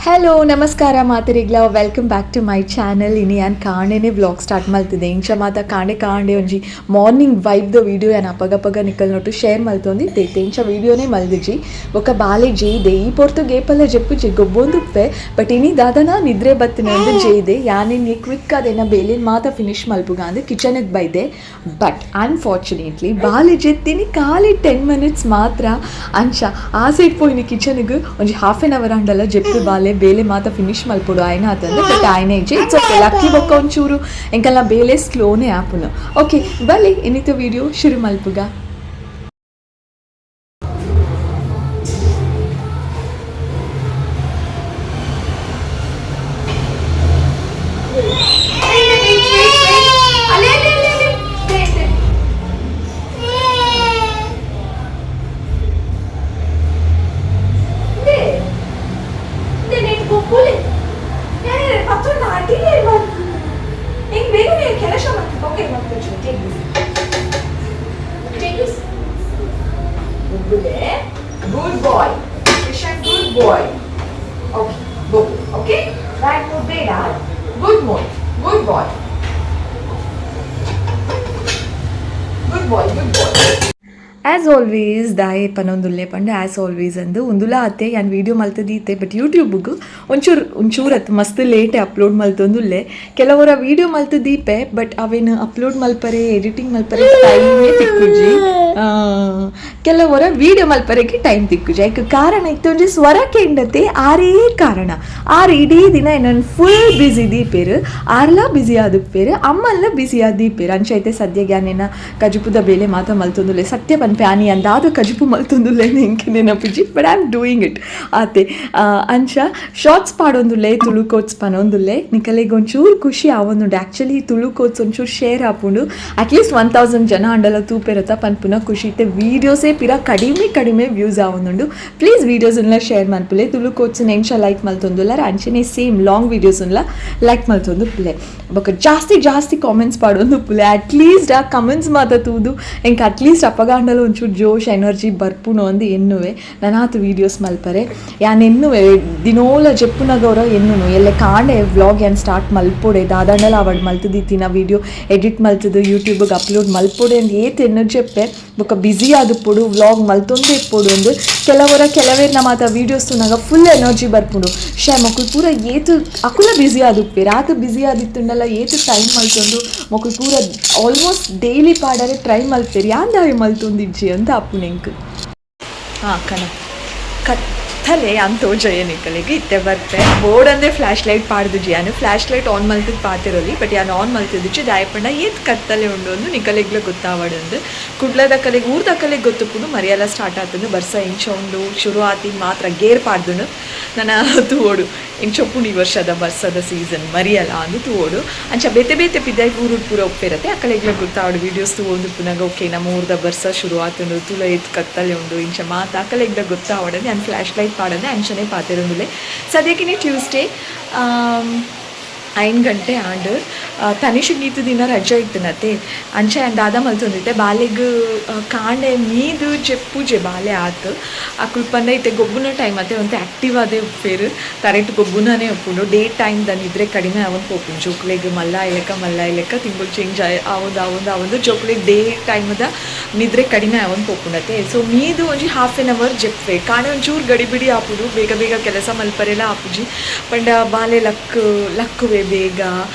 Hello ನಮಸ್ಕಾರ ಮಾತೆರೆಗ್ಲ, welcome back to my channel. ಇನಿ ಯಾನ್ ಕಾಂಡೆನೆ ವ್ಲಾಗ್ ಸ್ಟಾರ್ಟ್ ಮಲ್ತಿದೆ. ಇಂಚ ಮಾತ ಕಾಂಡೆ ಕಾಂಡೆ ಒಂಜಿ ಮಾರ್ನಿಂಗ್ ವೈಬ್ದ ವೀಡಿಯೋ ಯಾನ್ ಅಪಗಪಗ ನಿಕಲ್ ನೊಟ್ಟು ಶೇರ್ ಮಲ್ತೊಂದಿತ್ತೆ. ಇತ್ತೆ ಇಂಚ ವೀಡಿಯೋನೇ ಮಲ್ದಿಜಿ. ಬೊಕ್ಕ ಬಾಲೆ ಜೇಯ್ದೆ. ಈ ಪೊರ್ತು ಗೇಪಲ ಜೆಪ್ಪುಜಿ, ಗೊಬ್ಬೊಂದುಪ್ಪೆ. ಬಟ್ ಇನಿ ದಾದನ ನಿದ್ರೆ ಬತ್ತಿನಂದು ಜೇಯ್ದೆ. ಯಾನಿನಿ ಕ್ವಿಕ್ ಅದೇನ ಬೇಲೆನ್ ಮಾತ ಫಿನಿಶ್ ಮಲ್ಪುಗ ಅಂದ್ ಕಿಚನ್ಗೆ ಬೈದೆ. ಬಟ್ ಅನ್ಫಾರ್ಚುನೇಟ್ಲಿ ಬಾಲೆ ಜೆತ್ತಿನಿ ಖಾಲಿ 10 ಮಿನಿಟ್ಸ್ ಮಾತ್ರ. ಅಂಚ ಆಸೆಡ್ ಪೋಯಿನಿ ಕಿಚನ್ಗೆ. ಒಂಜಿ ಹಾಫ್ ಆನ್ ಅವರ್ ಆಂಡಲ ಜೆಪ್ಪು ಬಾಲೆ, ಬೇಲೆ ಮಾತ ಫಿನಿಶ್ ಮಲ್ಪೊಡು ಆಯ್ನ ಆತಂದೆ. ಬಟ್ ಆಯ್ನ ಇಜ್ಜಿ. It's okay. Lucky ಬೊಕ್ಕ ಒಂಚೂರು ಎಂಕಲ್ನ ಬೇಲೆ ಸ್ಲೋನೇ ಆಪುನು. ಓಕೆ, ಬಲೆ ಇನಿತ ವೀಡಿಯೋ ಶುರು ಮಲ್ಪುಗ. Good boy. Krishan, good boy. Okay, go. Okay? Bad mood ಬೇಡ. Good mood. Good boy. Good boy, good boy. As always ದಾಯೆ ಪನೊಂದುಲ್ಲೆ ಪಂಡ, ಆ್ಯಸ್ ಆಲ್ವೇಸ್ ಅಂದು ಉಂದುಲ ಅತ್ತೆ. ಯಾನ್ ವೀಡಿಯೋ ಮಲ್ತದೀತೆ, ಬಟ್ ಯೂಟ್ಯೂಬ್ಗೆ ಒಂಚೂರು ಒಂಚೂರು ಅತ್ತು ಮಸ್ತ್ ಲೇಟೆ ಅಪ್ಲೋಡ್ ಮಲ್ತೊಂದುಲ್ಲೆ. ಕೆಲವರ ವೀಡಿಯೋ ಮಲ್ತು ದೀಪೆ, ಬಟ್ ಅವೇನು ಅಪ್ಲೋಡ್ ಮಲ್ಪರೆ, ಎಡಿಟಿಂಗ್ ಮಲ್ಪರೆ ಟೈಮೇ ತಿಕ್ಕುಜಿ. ಕೆಲವರ ವೀಡಿಯೋ ಮಲ್ಪರೆಗೆ ಟೈಮ್ ತಿಕ್ಕುಜಿ. ಐಕ್ ಕಾರಣ ಇತ್ತು ಒಂಜಿ ಸ್ವರ ಕೆಂಡತೆ, ಆರೇ ಕಾರಣ. ಆರ್ ಇಡೀ ದಿನ ಏನನ್ ಫುಲ್ ಬ್ಯುಸಿ ದೀಪೇರು. ಆರ್ಲ ಬ್ಯುಸಿ ಆದುಪ್ಪೇರು, ಅಮ್ಮಲ್ಲ ಬ್ಯುಸಿ ಆದೀಪೇರು. ಅಂಚ ಐತೆ ಸದ್ಯಗೆ ಯಾನೇನ ಕಜುಪುದ ಬೇಲೆ ಮಾತ ಮಲ್ತೊಂದುಲ್ಲೆ. ಸತ್ಯ ಪನ್ಪೆ, ಆನಿ ಅಂದಾದ ಕಜುಪು ಮಲ್ತೊಂದುಲ್ಲೆ ಎಂಕ್ ನೆನಪುಜಿ, but I am doing it ಆತೆ. ಅಂಚ ಶಾರ್ಟ್ಸ್ ಪಾಡೊಂದುಲ್ಲೆ, ತುಳು ಕೋಟ್ಸ್ ಪನೊಂದುಲ್ಲೆ. ನಿಕಲೆಗ್ ಒಂಚೂರು ಖುಷಿ ಆವೊಂದುಂಡು. ಆ್ಯಕ್ಚುಲಿ ತುಳು ಕೋಟ್ಸ್ ಒಂಚೂರು ಶೇರ್ ಆಪುಂಡು. ಅಟ್ಲೀಸ್ಟ್ 1000 ಜನ ಅಂಡಲ ತೂಪೆರತ ಪನ್ಪುನ ಖುಷಿ ಇತ್ತೆ. ವೀಡಿಯೋಸೇ ಪಿರ ಕಡಿಮೆ ಕಡಿಮೆ ವ್ಯೂಸ್ ಆವೊಂದುಂಡು. ಪ್ಲೀಸ್ ವೀಡಿಯೋಸ್ ಉನ್ಲ ಶೇರ್ ಮನ್ಪುಲೆ. ತುಳು ಕೋಟ್ಸ್ ಎಂಚ ಲೈಕ್ ಮಲ್ತೊಂದುಲ್ಲಾರ ಅಂಚನೆ ಸೇಮ್ ಲಾಂಗ್ ವೀಡಿಯೋಸ್ ಉನ್ಲ ಲೈಕ್ ಮಲ್ತೊಂದು ಪುಲೆ. ಬೊಕ ಜಾಸ್ತಿ ಜಾಸ್ತಿ ಕಾಮೆಂಟ್ಸ್ ಪಾಡೊಂದು ಪುಲೆ. ಅಟ್ಲೀಸ್ಟ್ ಆ ಕಮೆಂಟ್ಸ್ ಮಾತ ತೂದು ಎಂಕ್ ಅಟ್ಲೀಸ್ಟ್ ಅಪಗಾಂಡಲ ಒಂಚೂರು ಜೋಶ್ ಎನರ್ಜಿ ಬರ್ಪುನು ಅಂದ್ ಎನ್ನುವೆ. ನನಾತ್ ವೀಡಿಯೋಸ್ ಮಲ್ಪರೆ ಯಾನ್ ಎನ್ನುವೆ. ದಿನೋಲ ಜೆಪ್ಪುನಗವರ ಎನ್ನುನು. ಎಲ್ಲೆ ಕಾಂಡೆ ವ್ಲಾಗ್ ಯಾನ್ ಸ್ಟಾರ್ಟ್ ಮಲ್ಪೊಡೆ, ದಾದಾಂಡಲ ಅವಡ್ ಮಲ್ತುದಿತ್ತಿನ ವೀಡಿಯೋ ಎಡಿಟ್ ಮಲ್ತದು ಯೂಟ್ಯೂಬ್ಗೆ ಅಪ್ಲೋಡ್ ಮಲ್ಪೊಡೆ ಅಂದ್ ಏತ್ ಎನರ್ಜಿ ಎಪ್ಪೆ. ಬೊಕ ಬ್ಯುಸಿ ಆದುಪ್ಪೊಡು, ವ್ಲಾಗ್ ಮಲ್ತೊಂದೇ ಇಪ್ಪೊಡು ಅಂದ್. ಕೆಲವರ ಕೆಲವೇರ್ನ ಮಾತ ವೀಡಿಯೋಸ್ ತೂನಗ ಫುಲ್ ಎನರ್ಜಿ ಬರ್ಪುಂಡು. ಶೇ, ಮೊಕುಲು ಪೂರ ಏತ್ ಅಕುಲ ಬ್ಯುಸಿ ಆದುಪ್ಪೆರ್. ಆತ್ ಬ್ಯುಸಿ ಆದಿತ್ತುಂಡಲ ಏತ್ ಟೈಮ್ ಮಲ್ತೊಂದು ಮೊಕುಲು ಪೂರ ಆಲ್ಮೋಸ್ಟ್ ಡೈಲಿ ಪಾಡರೆ ಟ್ರೈ ಮಲ್ಪೆರ್. ಯಾನ್ ದಾಯೆ ಮಲ್ತೊಂದಿಜ್ಜಿ ಅಂತ ಆಪುಂಡು ಎಂಕ್. ಹಾಂ ಕಣ, ಕತ್ತಲೆ ಯಾನ್ ತೋಜಯೆ ನಿಕಲೆಗ್. ಇತ್ತೆ ಬರ್ಪೆ. ಬೋಡಂದೇ ಫ್ಲ್ಯಾಶ್ ಲೈಟ್ ಪಾಡ್ದುಜಿ ಯಾನ್. ಫ್ಲ್ಯಾಶ್ ಲೈಟ್ ಆನ್ ಮಲ್ತದ್ ಪಾತೆರೊಲಿ, ಬಟ್ ಯಾನ್ ಆನ್ ಮಲ್ತುದಿಜ್ಜಿ. ದಾಯೆ ಪಂಡ ಏತ್ ಕತ್ತಲೆ ಉಂಡು ಅಂದ್ ನಿಕಲೆಗ್ಲ ಗೊತ್ತಾವಡಂದ್. ಕುಡ್ಲದಕಲೆಗ್ ಊರ್ದಕಲೆಗ್ ಗೊತ್ತುಪ್ಪುಂಡು ಮರಿಯಲ ಸ್ಟಾರ್ಟ್ ಆತುಂಡು, ಬರ್ಸ ಇಂಚ ಉಂಡು. ಶುರು ಆತಿನ ಮಾತ್ರ ಗೇರ್ ಪಾಡ್ದುಂಡು. ನನ ತೂವೊಡು ಇಂಚ ಉಪ್ಪುಂಡು ಈ ವರ್ಷದ ಬರ್ಸದ ಸೀಸನ್ ಮರಿಯಲ ಅಂದ್ ತೂವೊಡು. ಅಂಚ ಬೇತೆ ಬೇತೆ ಪಿದಾಯಿ ಊರುಡ್ ಪೂರ ಉಪ್ಪೆರತೆ, ಅಕಲೆಗ್ಲ ಗೊತ್ತಾವಡು ವೀಡಿಯೋಸ್ ತೂವೊಂದು ಉಪ್ಪುನಗ, ಓಕೆ ನಮ್ಮ ಊರ್ದ ಬರ್ಸ ಶುರು ಆತುಂಡು, ತುಲ ಏತ್ ಕತ್ತಲೆ ಉಂಡು, ಇಂಚ ಮಾತ ಅಕಲೆಗ್ಲ ಗೊತ್ತಾವಡಂದ್ ಯಾನ್ ಫ್ಲ್ಯಾಶ್ ಲೈಟ್ ಪಾಡಂದೆ ಅಂಚನೆ ಪಾತೆರೊಂದುಲ್ಲೆ. ಸದ್ಯಕಿನಿ ಟ್ಯೂಸ್ಡೇ, 5 ಗಂಟೆ ಆಂಡ್. ತನಿಷ್ ಈತ್ ದಿನ ರಜೆ ಇತ್ತನತೆ, ಅಂಚ ಯಾನ್ ದಾದ ಮಲ್ತೊಂದಿತ್ತೆ, ಬಾಲೆಗ್ ಕಾಂಡೆ ಮೀದ್ ಜೆಪ್ಪುಜೆ ಬಾಲೆ ಆತ್. ಅಕುಲು ಪಂಡ ಇತ್ತೆ ಗೊಬ್ಬುನ ಟೈಮ್ ಅತ್ತೆ, ಒಂತೆ ಆ್ಯಕ್ಟಿವ್ ಆದೇ ಉಪ್ಪೇರು, ತರೆಟ್ ಗೊಬ್ಬುನನೇ ಉಪ್ಪುಂಡು. ಡೇ ಟೈಮ್ ದ ನಿದ್ರೆ ಕಡಿಮೆ ಆವೊಂದು ಪೋಪುಂಡು ಜೋಕುಲೆಗ್. ಮಲ್ಲ ಆಯ್ಲೆಕ್ಕ ಮಲ್ಲ ಆಯ್ಲೆಕ್ಕ ತಿಂಗೊಲು ಚೇಂಜ್ ಆವೊಂದು ಆವೊಂದು ಆವೊಂದು ಜೋಕುಲೆಗ್ ಡೇ ಟೈಮ್ದ ನಿದ್ರೆ ಕಡಿಮೆ ಆವೊಂದು ಪೋಪುಂಡತೆ. ಸೊ ಮೀದ್ ಒಂಜಿ ಹಾಫ್ ಆನ್ ಅವರ್ ಜೆಪ್ಪೆ. ಕಾಂಡೆ ಒಂಚೂರು ಗಡಿಬಿಡಿ ಆಪುಂಡು, ಬೇಗ ಬೇಗ ಕೆಲಸ ಮಲ್ಪರೆಲ ಆಪುಜಿ. ಪಂಡ ಬಾಲೆ ಲಕ್ ಲಕ್ಕುವೆ ಬೇಗ,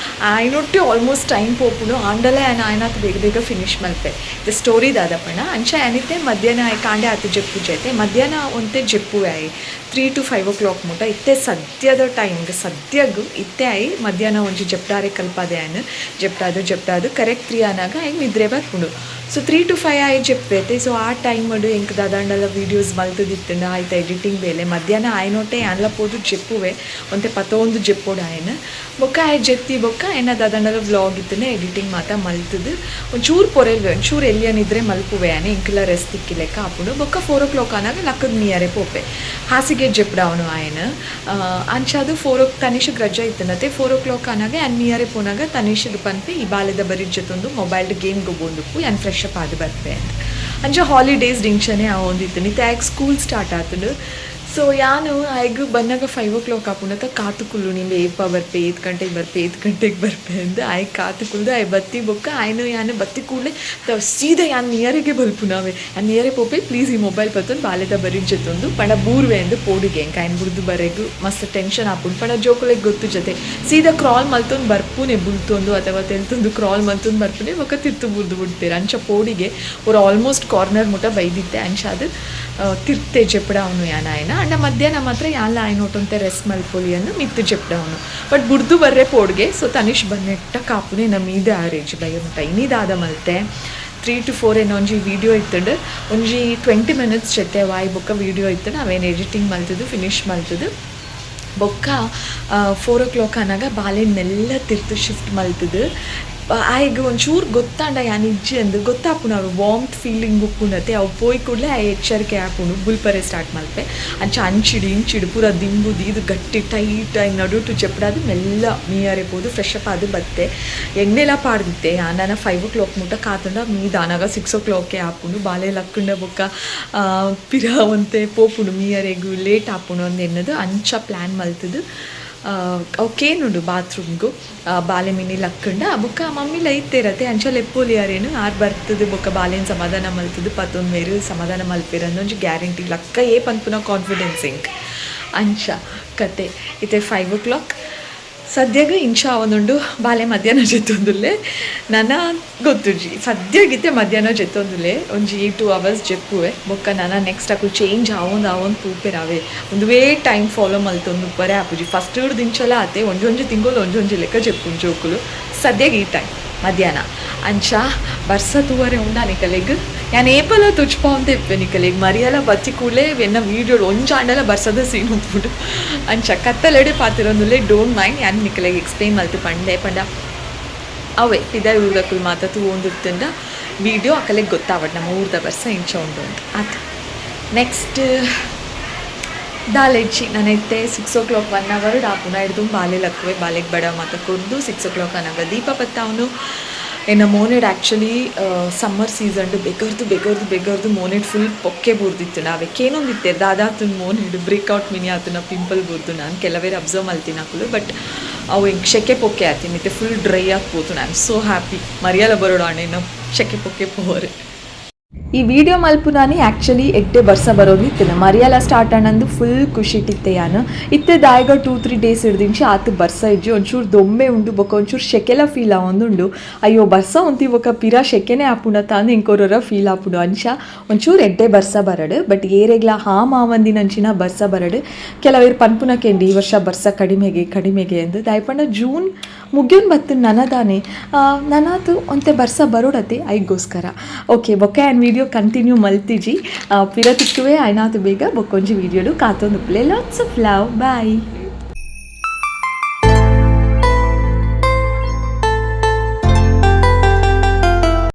ಆಯ್ನೊಟ್ಟು ಆಲ್ಮೋಸ್ಟ್ ಟೈಮ್ ಪೋಪುಂಡು. ಆಂಡಲ ಯಾನ್ ಆಯ್ನಾತ್ ಬೇಗ ಬೇಗ ಫಿನಿಶ್ ಮಲ್ಪೆ. ದ ಸ್ಟೋರಿ ದಾದಪಂಡ, ಅಂಚ ಯಾನಿತ್ತೆ ಮಧ್ಯಾಹ್ನ ಆಯ್ ಕಾಂಡೆ ಆತ್ ಜೆಪ್ಪುಜಿ ಐತೆ. ಮಧ್ಯಾಹ್ನ ಒಂತೆ ಜೆಪ್ಪುವೆ ಆಯ್ 3 ಟು 5 ಓ ಕ್ಲಾಕ್ ಮುಟ. ಇತ್ತೆ ಸದ್ಯದ ಟೈಮ್ಗೆ ಸದ್ಯಗ್ ಇತ್ತೆ ಆಯ್ ಮಧ್ಯಾಹ್ನ ಒಂಜಿ ಜೆಪ್ಡಾರೆ ಕಲ್ಪಾದೆ. ಯಾನ್ ಜೆಪ್ಟಾದು ಜೆಪ್ಟಾದು ಕರೆಕ್ಟ್ 3 ಆನಾಗ ಆಯ್ ನಿದ್ರೆ ಬರ್ಪುಂಡು. ಸೊ 3 ಟು 5 ಆಯ್ ಜೆಪ್ಪೈತೆ. ಸೊ ಆ ಟೈಮ್ ಎಂಕ್ ದಾದಾಂಡಲ ವೀಡಿಯೋಸ್ ಮಲ್ತದಿತ್ತಂಡ ಆಯ್ತ ಎಡಿಟಿಂಗ್ ಬೇಲೆ ಮಧ್ಯಾಹ್ನ ಆಯ್ನೊಟ್ಟೆ ಯಾನ್ಲ ಪೋದು ಜೆಪ್ಪುವೆ. ಒಂತೆ ಪತೊಂದು ಜೆಪ್ಪೊಡು ಆಯ್ನ. ಬೊಕ್ಕ ಆಯ್ ಜೆತ್ತಿ ಬೊಕ್ಕ ಏನ ದಾದಾಂಡಲ ವ್ಲಾಗ್ ಇತ್ತಂಡ ಎಡಿಟಿಂಗ್ ಮಾತ ಮಲ್ತದು ಒಂಚೂರು ಪೊರೆಲ್ವೆ, ಒಂಚೂರು ಎಲ್ಲಿಯ ನಿದ್ರೆ ಮಲ್ಪುವೆ ಆನೆ. ಎಂಕ್ಲ ರೆಸ್ಟ್ ತಿಕ್ಕಿ ಲೆಕ್ಕ ಆಪುಂಡು. ಬೊಕ್ಕ 4 ಓ ಕ್ಲಾಕ್ ಆನಾಗ ಲಕ್ಕದ್ ಮೀಯರೆ ಪೋಪೆ. ಹಾಸಿಗೆ ಜೆಪ್ಪಡಾವನು ಆಯನ. ಅಂಚಾದ್ 4 ಓ ತನಿಷಗ್ ರಜೆ ಇತ್ತನತೆ, 4 ಓ ಕ್ಲಾಕ್ ಆನಾಗ ಯಾನ್ ಮೀಯರೆ ಪೋನಾಗ ತನಿಷಗ್ ಪನ್ಪೆ, ಈ ಬಾಲೆದ ಬರಿಟ್ ಜೆತ್ತೊಂದು ಮೊಬೈಲ್ ಗೇಮ್ ಗೊಬ್ಬೊಂದುಪ್ಪು, ಯಾನ್ ಫ್ರೆಶ್ ಅಪ್ ಆದ್ ಬರ್ಪೆ ಅಂತ. ಅಂಚ ಹಾಲಿಡೇಸ್ ಡಿಂಕ್ಷನೆ ಆವೊಂದಿತ್ತು. ಇತ್ತೆ ಆಯ್ಕ್ ಸ್ಕೂಲ್ ಸ್ಟಾರ್ಟ್ ಆತುಂಡು. ಸೊ ಯಾನು ಆಯ್ಗ್ ಬನ್ನಗ 5 ಓ ಕ್ಲಾಕ್ ಆಪುಂಡತ. ಕಾತು ಕುಲ್ಲು, ನಿಂಬೆ ಏಪ ಬರ್ಪೆ, ಏತ್ ಗಂಟೆಗೆ ಬರ್ಪೆ, ಏತ್ ಗಂಟೆಗೆ ಬರ್ಪೆ ಅಂದ್. ಆಯ್ ಕಾತು ಕುಲ್ದು, ಆಯ್ ಬತ್ತಿ ಬೊಕ್ಕ ಆಯ್ನು ಯಾನು ಬತ್ತಿ ಕೂಡಲೇ ಸೀದಾ ಯಾನ್ ನಿಯರಿಗೆ ಬಲ್ಪುನವೆ. ಯಾನ್ ನಿಯರೆ ಪೋಪೆ, ಪ್ಲೀಸ್ ಈ ಮೊಬೈಲ್ ಪತ್ತೊಂದು ಬಾಲೆದ ಬರಿಟ್ ಜೆತ್ತೊಂದು ಪಂಡ ಬೂರ್ವೆ ಅಂದ್ ಪೋಡಿಗೆ. ಎಂಕ್ ಆಯ್ನ್ ಬುಡ್ದು ಬರೆಗ್ ಮಸ್ತ್ ಟೆನ್ಷನ್ ಆಪುಂಡು. ಪಂಡ ಜೋಕುಲೆಗ್ ಗೊತ್ತು ಜತೆ, ಸೀದಾ ಕ್ರಾಲ್ ಮಲ್ತೊಂದು ಬರ್ಪುನೆ, ಬುಲ್ತೊಂದು ಅಥವಾ ತೆಲ್ತೊಂದು ಕ್ರಾಲ್ ಮಲ್ತೊಂದು ಬರ್ಪುನೆ, ಬೊಕ್ಕ ತಿರ್ತು ಬುರ್ದು ಬುಡ್ಪೆರ್. ಅಂಚ ಪೋಡಿಗೆ. ಒರ ಆಲ್ಮೋಸ್ಟ್ ಕಾರ್ನರ್ ಮುಟ ಬೈದಿತ್ತೆ. ಅಂಚಾದ್ ತಿರ್ತೆ ಜೆಪ್ಪಡಾವನು ಯಾನ್ ಆಯ್ನ. ಅಂಡ ಮಧ್ಯಾಹ್ನ ಮಾತ್ರ ಯಾನ್ಲ ಆಯ್ನೋಟೊಂತೆ ರೆಸ್ಟ್ ಮಲ್ಪೊಲಿ ಅಂದ್ ಮಿತ್ತು ಜೆಪ್ಪಡಾವನು. ಬಟ್ ಬುಡ್ದು ಬರ್ರೆ ಪೋಡ್ಗೆ. ಸೊ ತನಿಷ್ ಬನ್ನೆಟ್ಟ ಕಾಪುನೆ ನಮ್ಮ ಮೀದೆ ಆರೇಜ್ ಬಯ್ಯ ಮುಟ್ಟ. ಇನಿ ದಾದ ಮಲ್ತೆ? 3 ಟು 4 ಏನೋ ಒಂಜಿ ವೀಡಿಯೋ ಇತ್ತುಂಡು. ಒಂಜಿ 20 ಮಿನಿಟ್ಸ್ ಜೊತೆ ವಾಯ್ ಬೊಕ್ಕ ವೀಡಿಯೋ ಇತ್ತುಂಡು. ಅವೇನು ಎಡಿಟಿಂಗ್ ಮಲ್ತದು, ಫಿನಿಶ್ ಮಲ್ತದು, ಬೊಕ್ಕ 4 ಓ ಕ್ಲಾಕ್ ಆನಾಗ ಬಾಲೆನೆಲ್ಲ ತಿರ್ತು ಶಿಫ್ಟ್ ಮಲ್ತದು. ಆಯ್ಗ್ ಒಂಚೂರು ಗೊತ್ತಾಂಡ ಯಾನ್ ಇಜ್ಜಿ ಅಂದ್ ಗೊತ್ತಾಪುಂಡು. ಅವು ವಾರ್ಮ್ತ್ ಫೀಲಿಂಗ್ ಉಪ್ಪುಂಡತೆ. ಅವು ಪೋಯಿ ಕೂಡಲೇ ಆಯ್ ಎಚ್ಚರಿಕೆ ಆಪುಂಡು, ಬುಲ್ಪರೆ ಸ್ಟಾರ್ಟ್ ಮಲ್ಪೆ. ಅಂಚ ಅಂಚಿಡು ಇಂಚಿಡು ಪೂರ ದಿಂಬು ದೀದು ಗಟ್ಟಿ ಟೈಟ್ ಆಯ್ ನಡುಟು ಜೆಪ್ಪಡಾದ್ ಮೆಲ್ಲ ಮೀಯರೆ ಪೋದು ಫ್ರೆಶ್ ಅಪ್ ಆದ್ ಬತ್ತೆ. ಎಣ್ಣೆಲ ಪಾಡ್ದಿತ್ತೆ. ಆನನ 5 ಓ ಕ್ಲಾಕ್ ಮುಟ್ಟ ಕಾತುಂಡ ಮೀದಾನಾಗ 6 ಓ ಕ್ಲಾಕೇ ಆಪುಂಡು. ಬಾಲೆ ಲಕ್ಕುಂಡ ಬೊಕ್ಕ ಪಿರ ಒಂತೆ ಪೋಪುಂಡು, ಮೀಯರೆಗ್ ಲೇಟ್ ಆಪುಂಡು ಅಂದ್ ಎನ್ನದು. ಅಂಚ ಪ್ಲ್ಯಾನ್ ಮಲ್ತದು ಅವು ಕೇನುಂಡು ಬಾತ್ರೂಮ್ಗು. ಬಾಲೆ ಮಿನಿ ಲಕ್ಕುಂಡ ಬೊಕ್ಕ ಮಮ್ಮಿ ಲೈತೇರತೆ, ಅಂಚ ಲೆಪ್ಪೋಲಿ ಆರೇನು. ಆರ್ ಬರ್ತದೆ ಬೊಕ್ಕ ಬಾಲೆನ್ ಸಮಾಧಾನ ಮಲ್ತದು ಪತ್ತೊಂದು ಮೇರು ಸಮಾಧಾನ ಮಲ್ಪೆರ್ ಒಂಜಿ ಗ್ಯಾರಂಟಿ ಲಕ್ಕ ಏ ಪನ್ಪುನ ಕಾನ್ಫಿಡೆನ್ಸ್ ಇಂಕ್. ಅಂಚ ಕತೆ. ಇತ್ತೆ 5 ಓ ಕ್ಲಾಕ್ ಸದ್ಯಗ ಇಂಚ ಆವೊಂದುಂಡು. ಬಾಲೆ ಮಧ್ಯಾಹ್ನ ಜೆತ್ತೊಂದುಲ್ಲೆ. ನನ ಗೊತ್ತುಜಿ. ಸದ್ಯಗಿತ್ತೆ ಮಧ್ಯಾಹ್ನ ಜೆತ್ತೊಂದುಲ್ಲೆ. ಒಂಜಿ 2 ಅವರ್ಸ್ ಜೆಪ್ಪುವೆ. ಬೊಕ್ಕ ನನ ನೆಕ್ಸ್ಟ್ ಅಕುಲು ಚೇಂಜ್ ಆವೊಂದು ಆವೊಂದು ತೂಪೆರಾವೆ. ಒಂದುವೇ ಟೈಮ್ ಫಾಲೋ ಮಲ್ತೊಂದು ಉಪ್ಪರೆ ಆಪುಜಿ. ಫಸ್ಟ್ ದಿಂಚಲ ಆತೆ. ಒಂಜೊಂಜಿ ತಿಂಗೊಲು ಒಂಜೊಂಜಿ ಲೆಕ್ಕ ಜೆಪ್ಪುಂಡು ಜೋಕುಲು. ಸದ್ಯಗೆ ಈ ಟೈಮ್ ಮಧ್ಯಾಹ್ನ. ಅಂಚ ಬರ್ಸ ತೂವರೆ ಉಂಡಾ ನಿಕಲೆಗ್? ಯಾನ್ ಏಪಲ ತುಚ್ಪಾವಂತೆ ಇಪ್ಪೆ ನಿಕಲೆಗ್. ಮರಿಯಲ ಬತ್ತಿ ಕೂಡಲೇ ಎನ್ನ ವೀಡಿಯೋ ಒಂಜಾಂಡಲ ಬರ್ಸದ ಸೀನ್ ಉಪ್ಪುಂಡು. ಅಂಚ ಕತ್ತಲೆಡೆ ಪಾತಿರೊಂದುಲ್ಲೆ, don't mind. ಯಾನ್ ನಿಕಲೆಗ್ ಎಕ್ಸ್ಪ್ಲೈನ್ ಮಲ್ತು ಪಂಡೆ ಪಂಡ ಅವೇ ಪಿದಾಯಿ ಊರ್ದಕುಲು ಮಾತ ತೂವೊಂದಿತ್ತಂಡ ವೀಡಿಯೋ ಅಕಲೆಗ್ ಗೊತ್ತಾವಡ್ ನಮ್ಮ ಊರ್ದ ಬರ್ಸ ಇಂಚ ಉಂಡು ಅಂತ. ಆತ, ನೆಕ್ಸ್ಟ್ ದಾಲೆಜ್ಜಿ. ನಾನು ಇತ್ತೆ 6 ಓ ಕ್ಲಾಕ್ 1 ಅವರ್ ಆಪುನ ಹಿಡ್ದು ಬಾಲೆ ಲಕ್ಕುವೆ. ಬಾಲೆಗೆ ಬಡ ಮಾತ ಕೊರ್ದು 6 ಓ ಕ್ಲಾಕ್ ಅನಾಗ ದೀಪ ಪತ್ತಾವನು. ಎನ್ನ ಮೋನೆಡ್ ಆ್ಯಕ್ಚುಲಿ ಸಮ್ಮರ್ ಸೀಸನ್ ಬೆಗರ್ದು ಬೆಗರ್ದು ಬೆಗರ್ದು ಮೋನೆಡ್ ಫುಲ್ ಪೊಕ್ಕೆ ಬೂರ್ದಿತ್ತು. ನಾವೇ ಕೇನೊಂದಿತ್ತೆ, ದಾದಾತುನ್ ಮೋನೆಡ್ ಬ್ರೇಕ್ಔಟ್ ಮಿನಿ ಆತುನ, ಪಿಂಪಲ್ ಬೂರ್ದು. ನಾನು ಕೆಲವೇರು ಅಬ್ಸರ್ವ್ ಮಲ್ತಿನ ಅಕುಲು. ಬಟ್ ಅವು ಎಂಕ್ ಶೆಕೆ ಪೊಕ್ಕೆ ಆತೀನಿ. ಇತ್ತೆ ಫುಲ್ ಡ್ರೈ ಆಗಿ ಪೋತು. I am so happy. ಮರಿಯಲ ಬರೋಡು ಅಣ್ಣ ಶೆಕೆ ಪೊಕ್ಕೆ ಪೋವರೆ. ಈ ವಿಡಿಯೋ ಮಲ್ಪುನಾನಿ ಆ್ಯಕ್ಚುಲಿ ಎಡ್ಡೆ ಬರ್ಸ ಬರೋದಿತ್ತು. ಮರಿಯಲ ಸ್ಟಾರ್ಟ್ ಆನಂದು ಫುಲ್ ಖುಷಿಟಿತ್ತೆ ಯಾನು. ಇತ್ತೆ ದಾಯಗ 2-3 ಡೇಸ್ ಹಿಡ್ದಿಂಚಿ ಆತು ಬರ್ಸ ಇಜ್ಜಿ. ಒಂಚೂರು ದೊಂಬೆ ಉಂಡು, ಬೊಕ್ಕ ಒಂಚೂರು ಶೆಕೆಲ ಫೀಲ್ ಆವೊಂದುಂಡು. ಅಯ್ಯೋ, ಬರ್ಸ ಉಂತಿ ಬೊಕ್ಕ ಪಿರ ಶೆಕೆನೆ ಆಪುಂಡತ ಅಂದ್ ಎಂಕೊರೊರ ಫೀಲ್ ಆಪುಂಡು. ಅಂಚ ಒಂಚೂರು ಎಡ್ಡೆ ಬರ್ಸ ಬರಡು, ಬಟ್ ಏರೆಗ್ಲ ಹಾಮ್ ಆವಂದಿನಂಚಿನ ಬರ್ಸ ಬರಡು. ಕೆಲವೇರು ಪನ್ಪುನ ಕೆಂಡಿ, ಈ ವರ್ಷ ಬರ್ಸ ಕಡಿಮೆಗೆ ಕಡಿಮೆಗೆ ಎಂದು. ದಾಯಪಂಡ ಜೂನ್ ಮುಗಿಯೋನ್ ಬತ್ತು ನನದಾನೆ ನನಾತು ಒಂತೆ ಬರ್ಸ ಬರೋಡತೆ ಐಗೋಸ್ಕರ. ಓಕೆ, ಬೊಕ್ಕ ಆ್ಯಂಡ್ ವಿಡಿಯೋ ಕಂಟಿನ್ಯೂ ಮಲ್ತಿಜಿ. ಪಿರ ತಿಕ್ಕುವೆ ಆಯ್ನಾತು ಬೇಗ. ಬೊಕ್ಕೊಂಜಿ ವೀಡಿಯೋಡು ಕಾತೊಂದು. Lots of love, bye.